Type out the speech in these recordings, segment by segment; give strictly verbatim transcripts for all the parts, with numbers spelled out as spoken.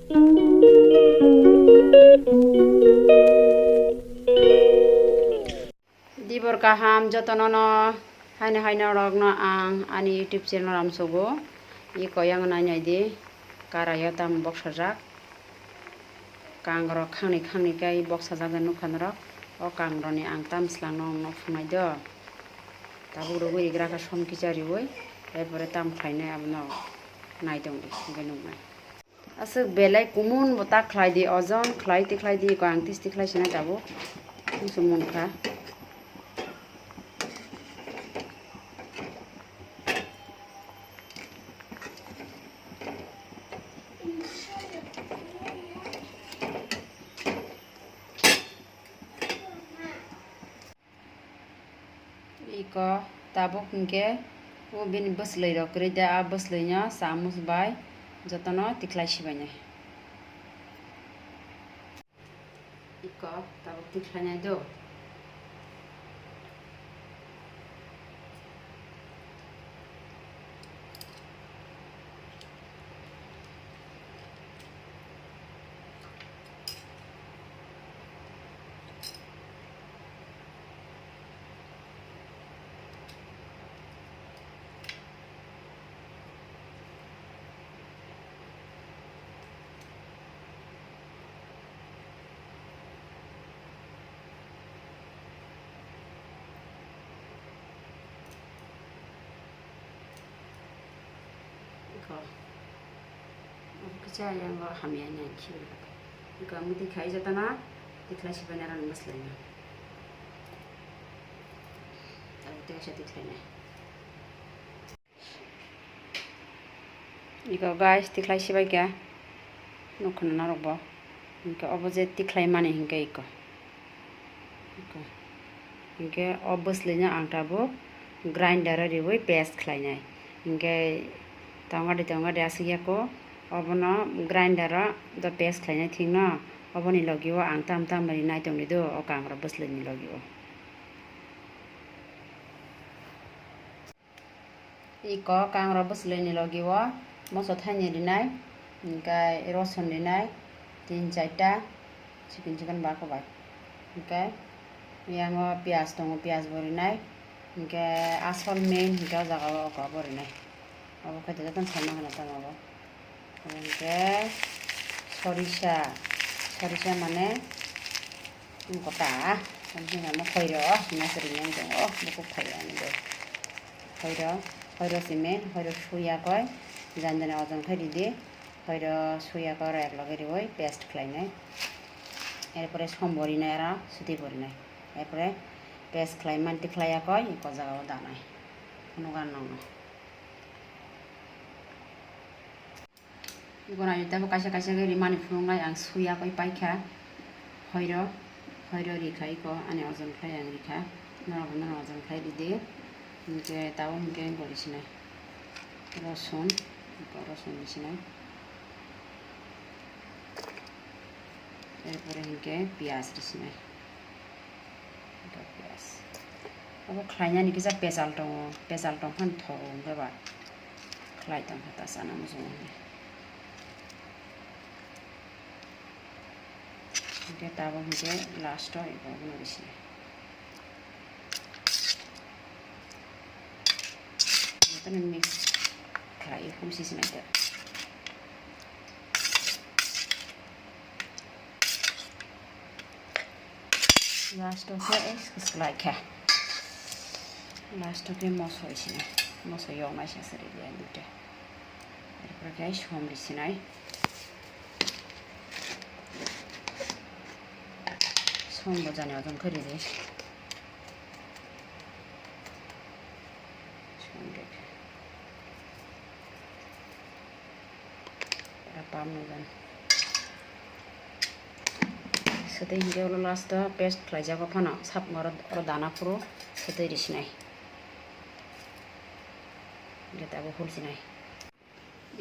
Dibor kaham jotono no haino haino rokno ang ani YouTube channel amsogo. Iko yang nai nai di, karaio tam boksajak. Kangrok khangni khangni khe boksajak nukha norok. O kangrokni ang tam swlangno ang no phunai do. Tabuk rwgwi rigra kha som kicha riwi, erpore tam khlainai abono nai tongdi, hwnkhe nuknai. Aswk belai kumun bo ta khlai di, ojon khlai tikhlai di, ko ang tis tikhlai sinai tabuk. Musu munkha. Iko tabuk hinkhe o bini bwslwi rok kwrwi de, a bwslwino chamus bai jotono tikhlai sibainai. Iko tabuk tikhlainai do. Iko. Kisa yang hamya ni ang khibi. Iko ang twi khai jatana, tikhlai sibaina rang bwslai na. Tabuk tei kaisa tikhlai nai. Iko guys, tikhlai sibai kha. Nukho na norok bo. Hinkhe obo je tikhlai mani hinkhe iko. Iko. Hinkhe o bwslwino ang tabuk grinder o riwi paste khlainai. Hinkhe tongadi tongadi aswk yako obono grinder o do paste khlainai thikno oboni logi o ang tam tam rinai tongdi do o kangrok bwslwini logi o. Iko kangrok bwslwini logi o moso thaini rinai, hinkhe rosun rinai tin charta, chikon chikon ba kwbai. Hinkhe yango piyaj tongo, piyaj bo rinai, hinkhe asol main hinkhe o jaga o oko bo rinai. Obo khe jotono salna hwnwi tongmo bo. Hinkhe sorisa, sorisa mane gota, hinkhe hoiro, masa ringya wng tongo, bukhuk phaio ani bo. Hoiro, hoiro simi, hoiro suya koi, jani jani ojon khai ridi, hoiro suya koi aro ek loge riwi paste khlainai. Erpore som bo rinai aro suti bo rinai. Erpore paste khlai manti khlai ya koi, iko jaga o danai. Phunukgo ang nokno. Iko naidi tabuk kaisa kaisa khe rimani phunuknai ang suya koi paikha. Hoiro, hoiro rikha iko ani ojon khlai ang rikha. Norok bo norok ojon khlai ridi. Hinkhe tabuk hinkhe gori sinai. Rosun, iko rosun risinai. Erpore hinkhe piyaj risinai. Iko piyaj. Obo khlainani kisa pejal tongo, pejal tongphano thogo hinkhe ba. Khlai tongkha ta chana muchungo hinkhe. Hinkhe tabuk hinkhe last o iko bono risinai. Jotono mix khlai humsi sinai ta. Last o khe es khlai kha. Last o khe moso risinai. Moso yoknai se sari ya duita. Erpore khe som risinai. Som bo jani ojon khe ridi. Som rikha. Ora pam no jan. Sotwi hinkhe ulo last o paste khlaijago phano sap oro, oro dana phuru sotwi risinai. Hinkhe tabuk hulsinai.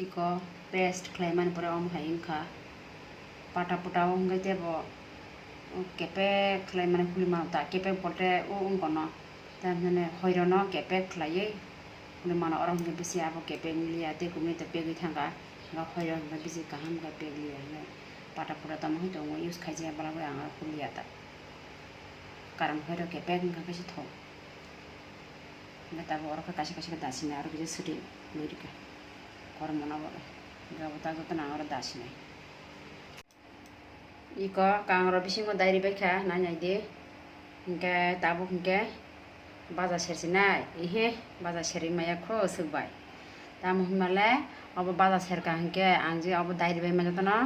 Iko paste khlaimani pore omo hai wngkha. Pata puta o hwnkhe teibo kepek khlaimani huli mano ta, kepek bolte o wngkha no. Tamhinani hoirono kepek khlaiwi huli mano, oro hwnkhe bisi abo kepek wngya tei kumui ta pegwi thangkha. Oro hoiro hwnkhe bisi kaham khe pegwi ya hwnwi Pata pura tamo hoi tongo, use khaijaya bwlagwi ang aro kuliya ta. Karon hoi rok kepek wngkha khe se thok. Hingkhe tabuk oro khe kaisa kaisa khe dasinai aro kisa swtwi nwi rwkha. Kormo no bo khe. Hingkhe abo ta jotono ang oro dasinai. Iko kang oro bisingo dai ribaikha, nai nai di. Hingkhe tabuk hingkhe baja sersinai, ihe, baja serwi maya kho swk bai. Tamo hwnmale obo baja serka hingkhe ang je obo dai ribai ma jotono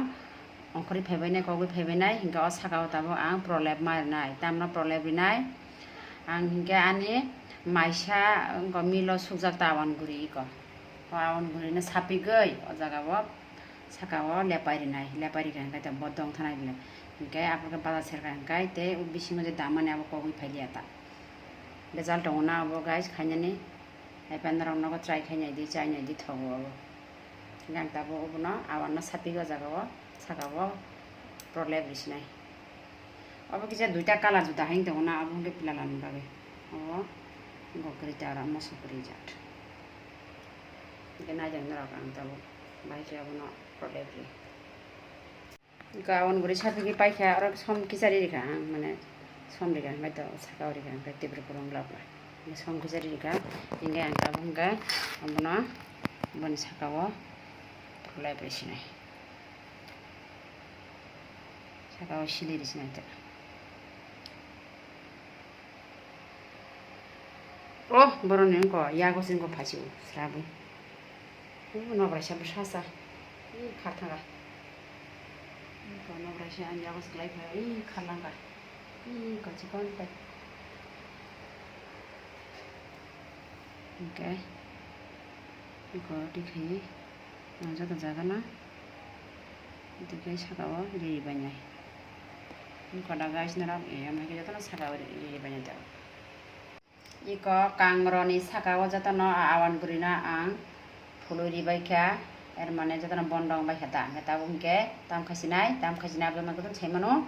ongkhorwi phaibainai, kogwi phaibainai, hingkhe o saka o tabuk ang prolep ma rinai, tamno prolep rinai. Ang hingkhe ani maisa wngkha milo sukjak ta awan guri iko. O awan gurino sapigwi o jaga o saka o lepai rinai, lepai rikha hingkhe bo dong thanai le. Hingkhe aphuru khe baja serka hingkhe tei o bisingo je damani abo kogwi phailiya ta. Bejal tongo na obo guys khainani. Hai panda rok nogo try khai nai di, chai nai di thogo obo. Hingkhe ang tabuk obono awan no sapik o jaga o saka o prolep risinai. Obo kisa duita colour juda hai tongo na, obo hingkhe pilalani bagwi. Obo wngkha kwrwi ta aro moso kwrwi jat. Hingkhe naijak norok ang tabuk bahai khe obono prolep ri. Gaon guri sapigwi paikha, oro som kichari rikha ang, mane som rikha, hingkhe to saka o rikha, hingkhe tibra kurung bla bla. Hingkhe som kichari rikha, hingkhe ang tabuk hingkhe obono boni saka o khulai pai sinai. Saka o sili ri sinai ta. Oh, boroni wngkha, yago se wngkha phaisu, srabwi. Oh, nobraisa bwsa sa. Ih, kharthanga. Ih, nobraisa ani yago se lai phai, ih, kharlangka. Ih, kochi kon tai. Hingkhe, iko twi khai, ang joto jaga no, twi khai saka o ri bai nai. Wngkha da guys norok, eh, amai khe jotono saka o ri bai nai da. Iko kangroni saka o jotono a awan gurino ang phului ribaikha, er mane jotono bondong baikha da, hingkhe tabuk hingkhe tam khaisinai, tam khaisinai aboni bagwi sai mano,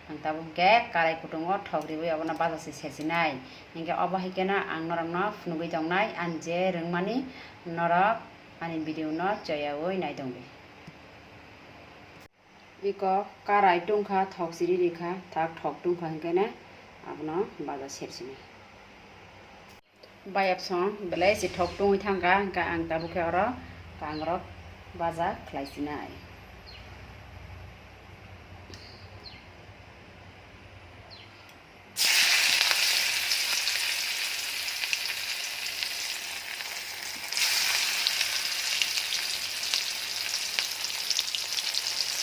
ang tabuk hingkhe karai kutungo thok riwi obono baja se sersinai, hingkhe obo hai kheno ang norokno phunugwi tongnai, ang je rwngmani norok ani video no choyaui naitongdi. Iko karai tungkha, thok siri rikha, tak thok tungkha hingkheno abono baja sersinai. Bayapsong belai se thok tungwi thangkha, hingkhe ang tabuk khe oro kangrok baja khlaisinai.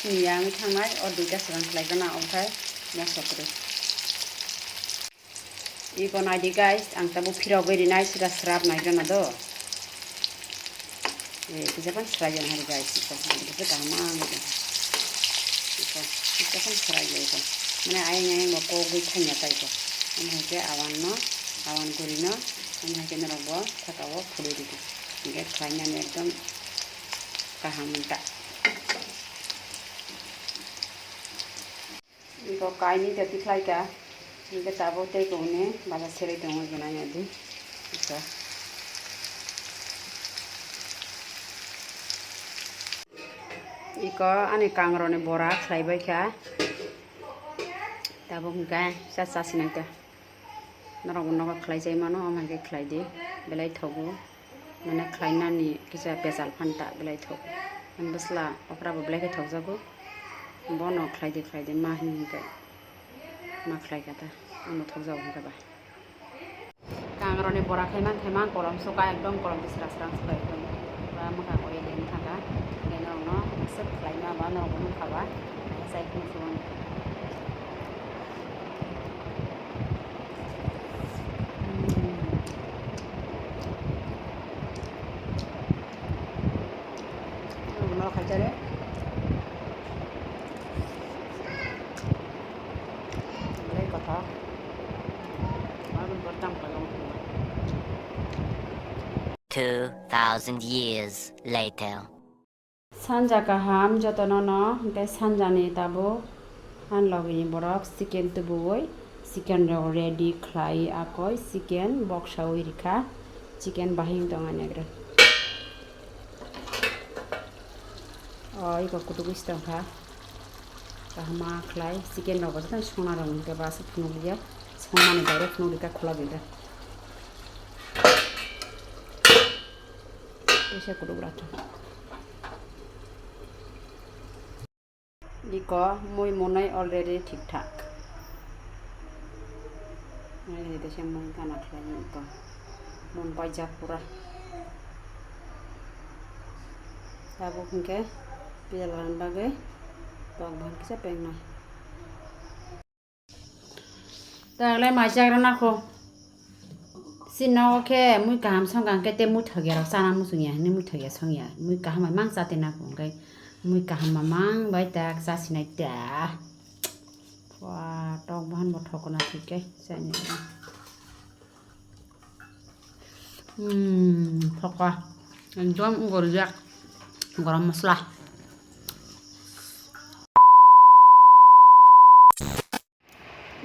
Sini yang thangnai, o duita swrang khlai gana, omo khai moso kwrwi. Iko naidi guys, ang tabuk phirogwi rinai, sida srap nai gana do. Eh, kisa phano swraiya nahari guys, iko, iko kaham ang iko. Iko, kisa phano swraiya iko. Mane ayang ayang bo kogwi thangya ta iko. Omo hai khe awan no, awan guri no, omo hai khe norok bo saka o phului ridi. Hingkhe khlainani ekdom kaham ta. Iko kainwi da tikhlai kha. Hingkhe tabuk tei kok ni baja serwi tongo, iko naina di. Iko. Iko ani kangroni bora khlai bai kha. Tabuk hingkhe sa chasinai ta. Norok bo nogo khlai chai mano, omo hai khe khlai di, belai thogo. Mane khlainani kisa pechal phano ta belai thogo. Ani bwsla okra bo belai khe thokjago. Bono khlai di, khlai di, ma hini hingkhe ma khlai kha ta, ano thokjago hingkhe ba. Kangroni bora khai man khai man kolom suka, ekdom kolom sra sra suka ekdom. Ba mwkhang oil ni thangkha, hingkhe norokno aswk khlai ma ba norok bo nukha ba, sai kheno sugo. Two thousand years later. Sanja kaham jotono no, hingkhe sanjani tabuk ani logini borok chicken tubuwi, chicken rok ready khlai akoi, chicken boksawi rikha, chicken bahing tongani agre. O iko kutukwi se tongkha. Kaham ma khlai chicken rok bo joto songna rok hwnkhe ba aswk phunuk liya. Songmani direct phunuk rikha khulobwi khe. Teisa kudugra khe. Iko mui monai already thik thak. Nai teisa mui gana khlai iko. Mon paijak pura. Tabuk hwnkhe piyala ni bagwi tok bahan kisa pengnai. Taglai mai chagra nakho. Sino khe mui kaham songkha hwnkhe tei mui thokya rok chana muchungya hinwi mui thokya songya. Mui kaham bai mang chate nakho hwnkhe mui kaham ma mang bai tak chasinai ta. Wa tok bahan bo thokna thik khe chainai. Hmm, thokha. Ekdom gorijak. Garam masala.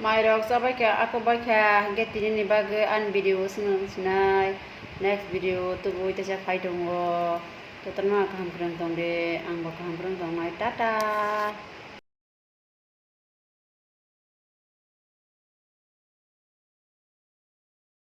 Mairok chabai kha, ako bai kha, hwnkhe tini ni bagwi ani video swnam sinai. Next video tubui teisa phai tongo. Jotono kaham kwrwng tong di, ang bo kaham kwrwng tong nai. Tata.